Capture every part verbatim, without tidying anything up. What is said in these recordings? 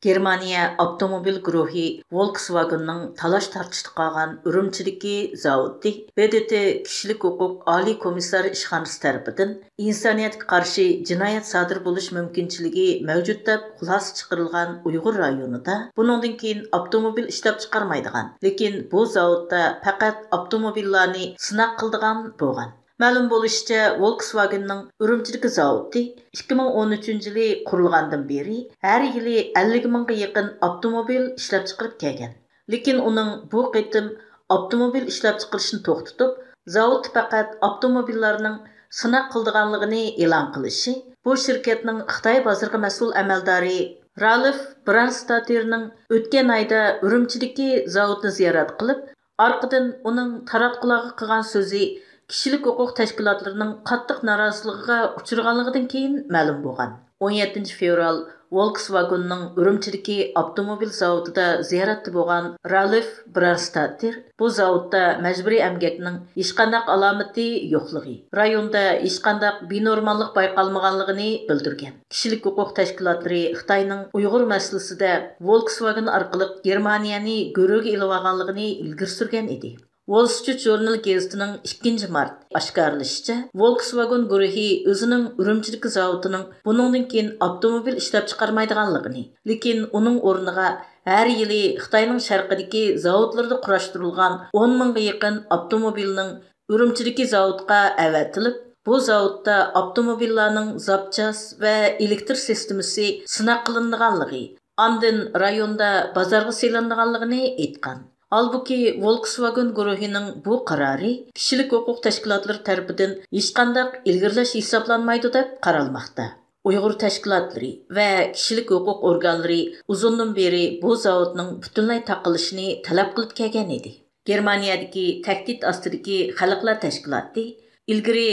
گېرمانىيە ئاپتوموبىل گۇرۇھى ۋولكسۋاگېننىڭ تالاش تارتىشتا قالغان ئۈرۈمچىدىكى زاۋۇتى ب د ت كىشىلىك ھوقۇق ئالىي كومىسسار ئىشخانىسى تەرىپىدىن ئىنسانىيەتكە قارشى جىنايەت سادىر بولۇش مۇمكىنچىلىكى مەۋجۇت دەپ خۇلاسە چىقىرىلغان ئۇيغۇر رايونىدا بۇنىڭدىن كېيىن ئاپتوموبىل ئىشلەپچىقارمايدىغان، لېكىن بۇ زاۋۇتتا پەقەت ئاپتوموبىللارنى سىناق قىلىدىغان بولغان. مەلۇم بولۇشىچە، ۋولكسۋاگېننىڭ ئۈرۈمچىدىكى زاۋۇتى ئىككى مىڭ ئون ئۈچىنچى يىلى قۇرۇلغاندىن بېرى ھەر يىلى ئەللىك مىڭغا يېقىن ئاپتوموبىل ئىشلەپچىقىرىپ كەلگەن. لېكىن ئۇنىڭ بۇ قېتىم ئاپتوموبىل ئىشلەپچىقىرىشنى توختىتىپ، زاۋۇتتا پەقەت ئاپتوموبىللارنىڭ سىناق قىلىدىغانلىقىنى ئېلان قىلىشى بۇ شىركەتنىڭ خىتاي بازىرىغا مەسئۇل ئەمەلدارى رالف برانستاتېرنىڭ ئۆتكەن ئايدا ئۈرۈمچىدىكى زاۋۇتنى زىيارەت قىلىپ، ئارقىدىن ئۇنىڭ تاراتقۇلارغا قىلغان سۆزى كىشىلىك ھوقۇق تەشكىلاتلىرىنىڭ قاتتىق نارازىلىقىغا ئۇچرىغانلىقىدىن كېيىن مەلۇم بولغان. ئون يەتتىنچى فېۋرال ۋولكسۋاگېننىڭ ئۈرۈمچىدىكى ئاپتوموبىل زاۋۇتىدا زىيارەتتە بولغان رالف برانستاتېر بۇ زاۋۇتتا مەجبۇرىي ئەمگەكنىڭ ھېچقانداق ئالامىتى يوقلۇقى، رايوندا ھېچقانداق بىنورماللىق بايقالمىغانلىقىنى بىلدۈرگەن. كىشىلىك ھوقۇق تەشكىلاتلىرى خىتاينىڭ ئۇيغۇر مەسىلىسىدە ۋولكسۋاگېن ئارقىلىق گېرمانىيەنى گۆرۈگە ئېلىۋالغانلىقىنى ئىلگىرى سۈرگەن ئىدى. ۋول سترىت ژۇرنال گېزىتىنىڭ ئىككىنچى مارت ئاشكارىلىشىچە، ۋولكسۋاگېن گۇرۇھى ئۆزىنىڭ ئۈرۈمچىدىكى زاۋۇتىنىڭ بۇنىڭدىن كېيىن ئاپتوموبىل ئىشلەپچىقارمايدىغانلىقىنى، لېكىن ئۇنىڭ ئورنىغا ھەر يىلى خىتاينىڭ شەرقىدىكى زاۋۇتلىرىدا قۇراشتۇرۇلغان ئون مىڭغا يېقىن ئاپتوموبىلنىڭ ئۈرۈمچىدىكى زاۋۇتقا ئەۋەتىلىپ، بۇ زاۋۇتتا ئاپتوموبىللارنىڭ زاپچاس ۋە ئېلېكتر سىستېمىسى سىناق قىلىنىدىغانلىقى، ئاندىن رايوندا بازارغا سېلىنىدىغانلىقىنى ئېيتقان. ھالبۇكى، ۋولكسۋاگېن گۇرۇھىنىڭ بۇ قارارى كىشىلىك ھوقۇق تەشكىلاتلىرى تەرىپىدىن ھېچقانداق ئىلگىرىلەش ھېسابلانمايدۇ، دەپ قارالماقتا. ئۇيغۇر تەشكىلاتلىرى ۋە كىشىلىك ھوقۇق ئورگانلىرى ئۇزۇندىن بېرى بۇ زاۋۇتنىڭ پۈتۈنلەي تاقىلىشىنى تەلەپ قىلىپ كەلگەن ئىدى. گېرمانىيەدىكى تەھدىت ئاستىدىكى خەلقلەر تەشكىلاتى ئىلگىرى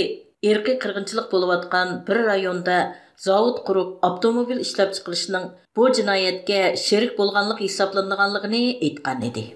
ئىرقىي قىرغىنچىلىق بولۇۋاتقان بىر رايوندا زاۋۇت قۇرۇپ، ئاپتوموبىل ئىشلەپچىقىرىشنىڭ بۇ جىنايەتكە شېرىك بولغانلىق ھېسابلىنىدىغانلىقىنى ئېيتقان ئىدى.